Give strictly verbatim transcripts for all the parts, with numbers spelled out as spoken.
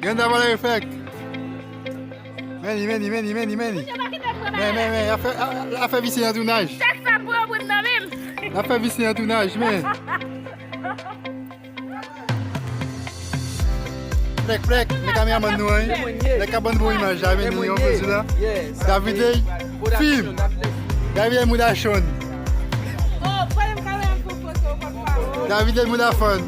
Ganda pa reflèk. Men li, men li, men li, men li, men li. Men, men, men, y ap fè, y ap fè visye nan tounaj. Chak sa pou yo bout nan men m. Y ap fè visye nan tounaj, men. Plèk, plèk, men kameraman nou an, wi. Nèg k ap ban n bon imaj la, men nou yon poz la. David Ey, film. David Ey Mouda Chon. David Ey Mouda Fon.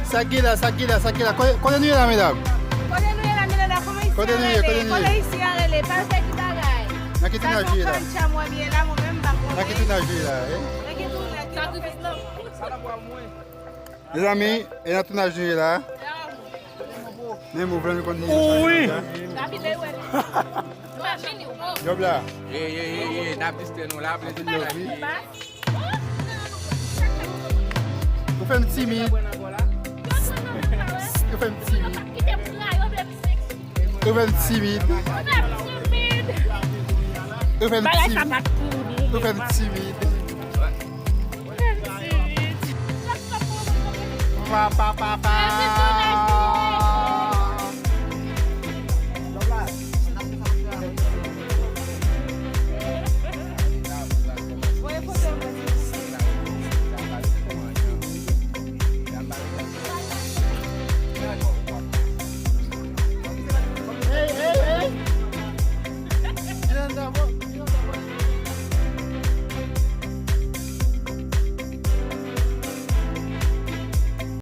Sa k gen la, sa k gen la, sa k gen la. Kote, kote nou ye la, medam? Kote nou ye la, Milena? Kòman isi a rele? Kote nou ye, kote nou ye? Kote isi a rele? Pa fè ki bagay? Nan ki tounaj nou ye la? Sa se yon pancha mwen ye la, mwen menm m pa konnen. Nan ki tounaj nou ye la, eh? Nan ki tounaj? Sakrifis lan. Mezanmi, e nan tounaj nou ye la. Men mou vle nou konn li. Wi. Job la. Ye, ye, ye, ye, n ap distrè nou la, plezi nou la. Ou fè m timid. Ou fè m timid. Ou fè m timid. Ou fè m timid. Ou fè m timid. Pa, pa, pa, pa.